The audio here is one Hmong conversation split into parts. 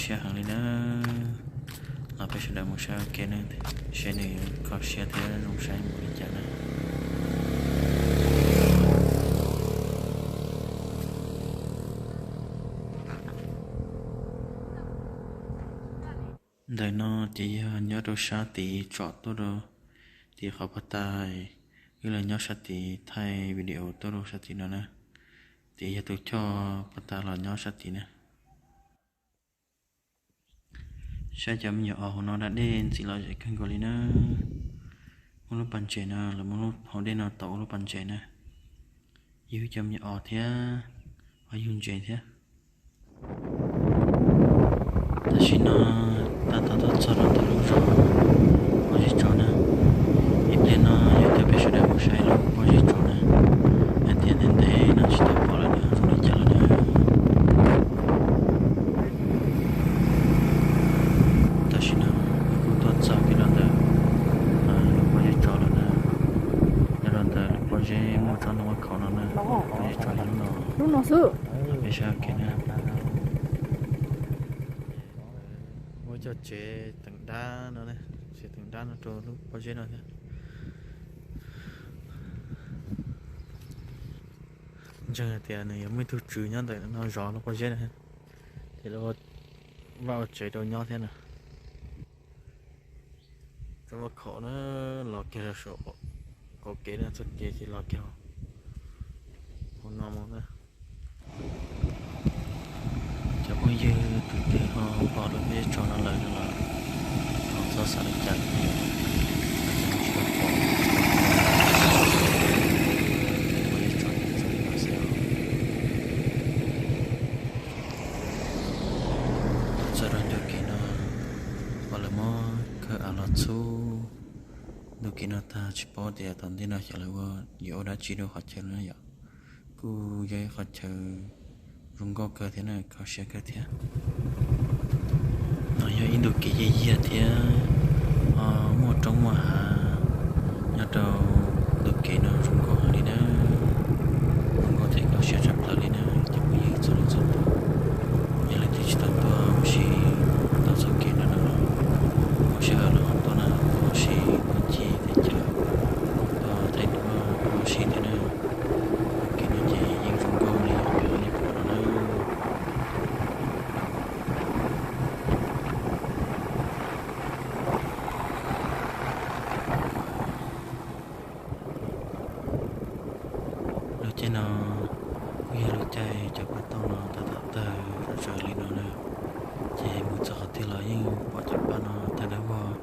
Siab heev li na. Los peb sawv daws mus saib ua ke na, seb nws kho siab thiab zoo saib npaum li cas na. Ntawm no ces yog nyob rau sab tid tsom tuaj rau tim qhov pov tas, wb los nyob sab tid thaij video tuaj rau sab tid no na. Ces yog tus choj pov tas los nyob sab tid na. Saib cov me nyuam os hauv no da dej ntxiv los zem kawg nkaus li na. Muaj lub pas ntses no, lawv muab lub hauv dej no tau ua lub pas ntses na. Yug cov me nyuam os thiab, ho yug ntses thiab. Tam sim no tab tom tuaj txog rau ntawm lub zos Pov Zeb Tsov na. Ib pliag no yuav coj peb sawv daws mus saib lub Pov Zeb Tsov na. Hais tias ntev ntev no tsis tau pom lawm na, zoo li cas lawm na. Tam sim no kuj tuaj txog kiag rau ntawm lub pob zeb tsov lawm na. Nyob rau ntawm lub pob zeb muaj tsob ntoo vaj khaum no na, pob zeb tsov yog lub no. Lub no xwb. Peb saib kev na. Muaj cov tsev teem dab no, tsev teem dab no rau lub pob zeb no thiab. Ntseeg hais tias nws yuav muaj ib tug tswv nyob ntawm no zov lub pob zeb na, ces lawv vaj ua tsev rau nyob thiab na. Tsob vaj khaum na, los kiag saum qaum kev na, txoj kev ces los kiag hauv no mus na. Cov phooj ywg tus twg ho pom lub pob zeb tsov no lawm no los ho txhob xav li cas thiab, tsis tau pom pob zeb tsov txog li no xwb os. Txog rau ntu kev no, pom lawv muab khawb av los txhub ntu kev no tag, tsis paub tias tom ntej no xyov lawv ua yuav ua dab tsi rau qhov chaw no yom. Kuj yog ib qhov chaw zoo nkauj kawg thiab na, kho siab kawg thiab. No yog ib ntu kev yaj yiag thiab, muaj roob muaj hav nyob rau ntu kev no zoo nkauj heev li na. Zoo nkauj thiab kho siab tshaj plaws li na cov phooj ywg txhua leej txhua tus. Yog leej twg tsis tau tuaj ua si tau txoj kev no no los, muaj sij hawm los ho tuaj na, tuaj ua si, tuaj ncig teb chaws, tuaj thaij duab, tuaj ua si thiab na. Kev no ces yeej zoo nkauj li cov nej pom no na. Lub caij no kuj yog lub caij cov paj tauj no tab tom tawg zom zaws li no na, ces mus txog qhov twg los yeej pom cov paj no tawg dawb vog.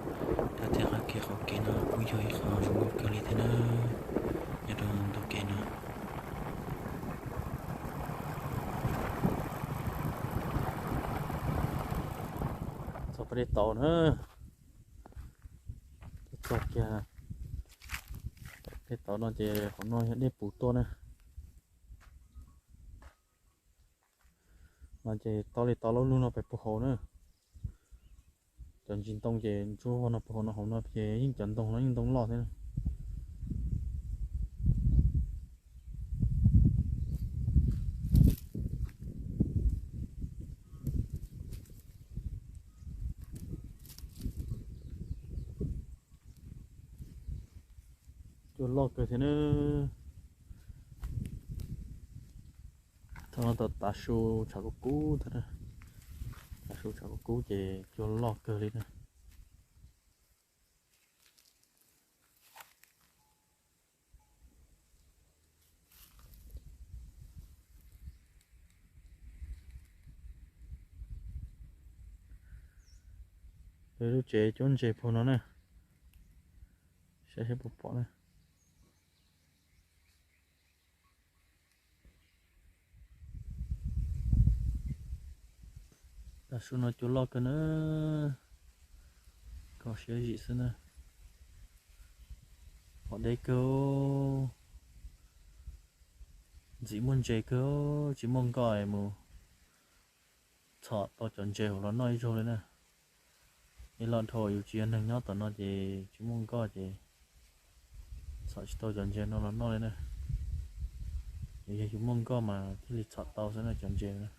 Rau thiab qhov kev, qhov kev no kuj yog ib qho zoo nkauj kawg li thiab na, nyob rau ntu kev no. Txog pem dej tauv na, txog kiag dej tauv no ces qhov no yog dej puv tuaj na. No ces tau li tau lub lug no pem puag hauv na. Cov ntsis ntoo ces ntsuab vog no puag hauv no, hauv no ces yeej cov ntoo no yeej ntoo loj thiab na. Cua loj kawg thiab na. Thaum no tav su tshav kub kub thiab na, tav su tshav kub kub ces cua loj kawg li na. Lub tsev cuab ntses puag no na, saib seb puas pom na. Tav su no cua loj kawg na, kho siab zim xwb na. Pom deb kawg, ntxim muaj ntses kawg, tsis muaj nkoj es mus txhom tau cov ntses hauv los noj ib zaug li na. Ib lo dhau yus tsis yog neeg nyob tom no ces tsis muaj nkoj ces txhom tsis tau cov ntses no los noj li na. Yog yus muaj nkoj mas thiaj li txhom tau xwb na cov ntses na.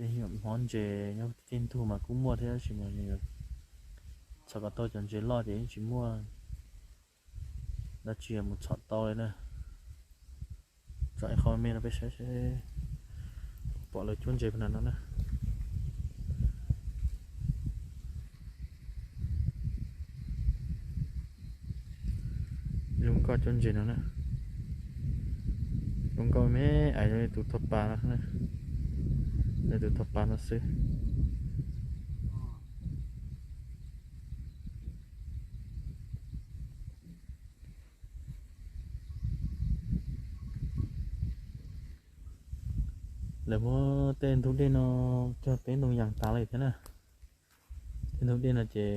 Tej nyuam hmov ntses nyob tej ntug mas kuj muaj thiab, tab sis mas nws txhom kom tau cov ntses loj ces yeej tsis muaj dab tsi mus txhom tau li na. Tso ib qho me no peb saib seb pom lawv cuab ntses pem no na. Zoo nkauj cuab ntses no na. Zoo nkauj me, ais zoo li tus thoj pas no, li tus thoj pas no xwb. Lawv muab tej ntug dej no cog teb ntoo yas tas li thiab na. Tej ntug dej no ces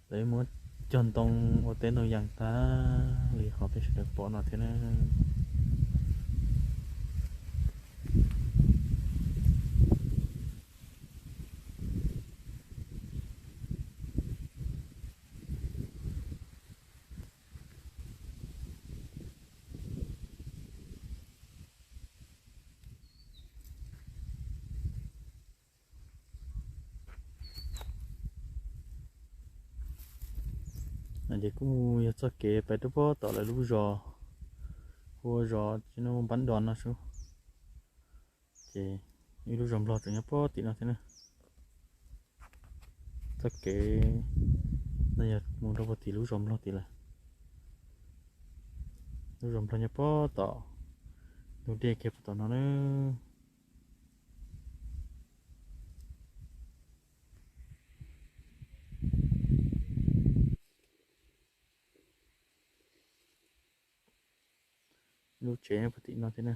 lawv muab cog ntoo ua teb ntoo yas tag li qhov peb sawv daws pom no thiab na. Ces kuj yog txoj kev pais rau puag tom lawv lub zos, hu ua zos Npab Dos no xwb. Ces ib lub zos Nplog tseem nyob puag tim no thiab na. Txoj kev no yog mus rau puag tim lub zos Nplog tim lawm. Lub zos Nplog nyob puag tom ntug dej kiag puag tom no na. Lub tsev nyob puag tim no thiab na.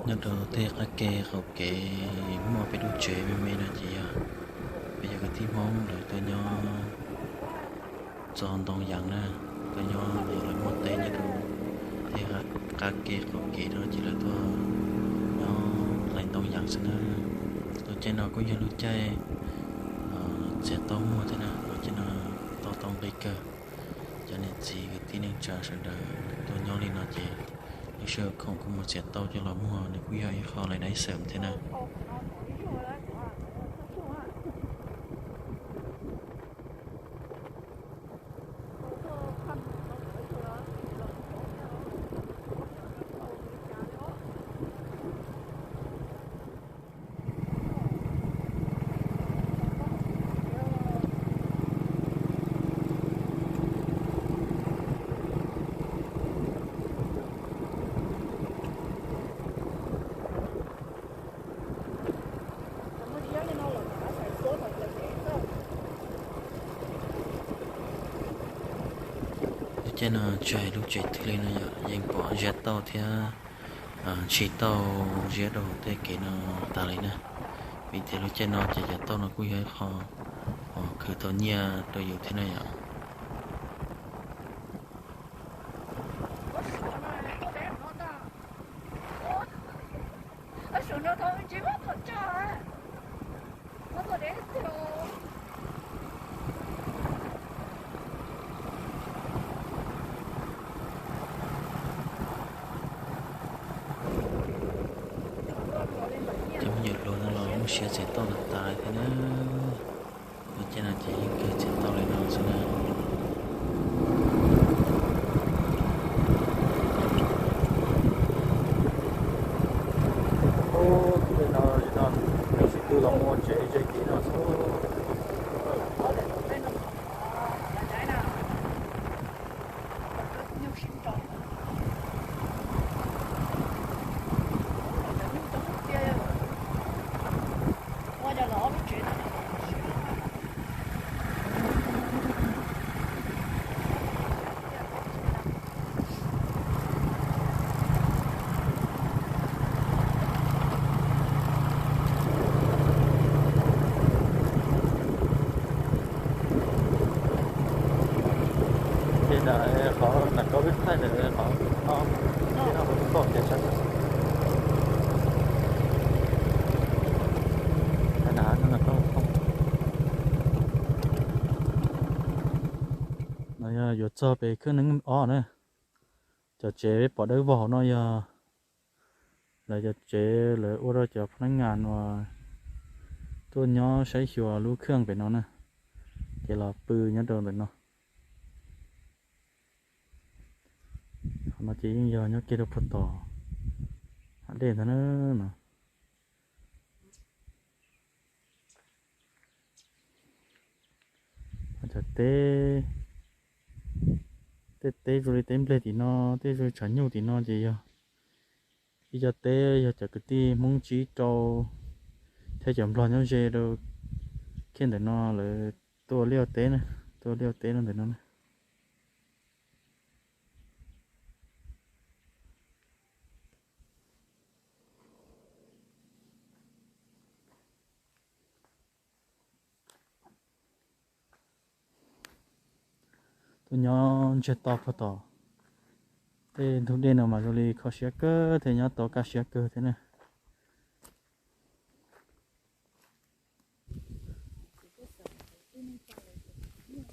Nyob rau tej qab ke qaum kev muaj peb lub tsev me me no ces yog peb cov kwv tij Hmoob lawv tuaj nyob txog ntoo yas na, tuaj nyob lawv muaj teb nyob rau tej qab ke qaum kev no ces lawv tuaj nyob hlais ntoo yas xwb na. Lub caij no kuj yog lub caij txiav tau muag thiab na, lub caij no tau tau nqi kawg. Cov niam txiv kwv tij neej tsa sawv daws tuaj nyob li no ces lub sij hawm khoom kuj mus txiav tau coj los muag, nws kuj yog ib qho lais dais xeem thiab na. Lub caij no tsis hais lub tsev twg li no yog yeej pom ziab tauj thiab ntshis tauj ziab rau hauv tej kev no tas li na. Vim tias lub caij no ces cov tauj no kuj yog ib qho uas khwv tau nyiaj rau yus thiab na yom. Cov me nyuam hluas no los muaj siab txiav tauj tas tas thiab na. Lub caij no ces yeej kawg txiav tauj li no xwb na. Qhov nram koj wb thaij ntawm qhov no, tib no kuv toj kev sab, na no yog yuav txog pem khab neeb ob na. Cov tsev peb pom dawb vog hauv no yog lawv cov tsev lawv ua rau cov phab nab ngas uas tuaj nyob saib xyuas lub khaj pem no na, ces los pw nyob rau ntawm no. Qhov no ces yeej yog nyob kiag rau puag tom hav dej ntag na no. Cov teb, tej teb zoo li teb nplej tim no, tej zoo li tshav nyuj tim no ces yog ib co teb yog cov kwv tij Hmoob tsib rau thiab cov Nplog nyob ze rau kiag ntawm no lawv tuaj liaj teb na, tuaj liaj teb rau ntawm no na. Tuaj nyob ntsiag to puag tom tej ntug dej no mas zoo li kho siab kawg thiab, nyob tau kaj siab kawg thiab na.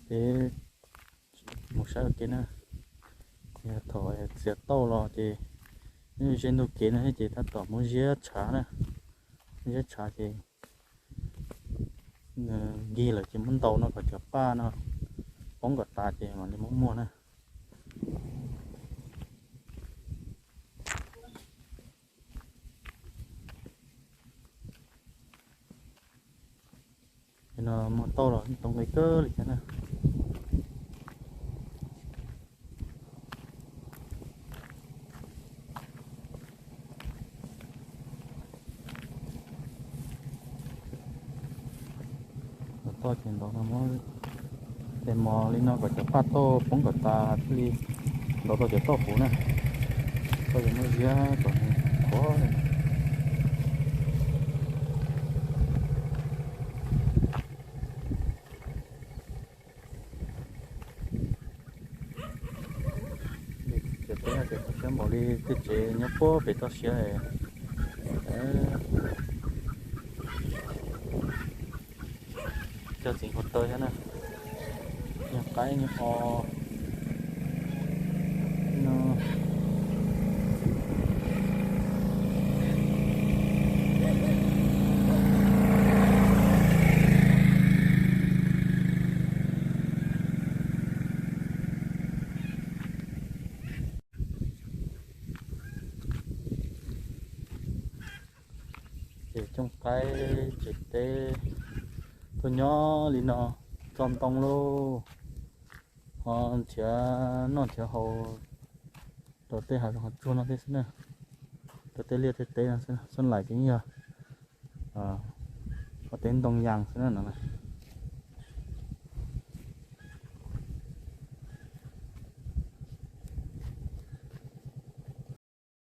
Peb mus saib ua ke na. Yog thaum txiav tauj los ces nws ze ntug kev no ces tab tom muab ziab tshav na, ziab tshav ces nkig lawm ces muab ntaus no kom cov paj no poob kom tas ces mam li muab muag na. No muag tauj los tau nqi kawg li thiab na. Toj ces ntov no muab tes mos li no kom cov paj tauj poob kom tas thiaj li ntov tau cov tauj huv na. Toj ces muab ziab kom qhuav. Cov teb no ces qhuav siab npaum li tej tsev nyob puag pem toj siab. Cog txiv nkaus taw thiab na. Nyuag qaib nyuag o no. Ces cooj qaib tsev teb tuaj nyob li no txog ntoo lauj. Ho nrhiav noj nrhiav haus rau tej hav zoov hav tsuag no thiab xwb na, rau tej liaj tej teb no xwb. Xub lais ces yeej yog ua teb ntoo yas xwb na no.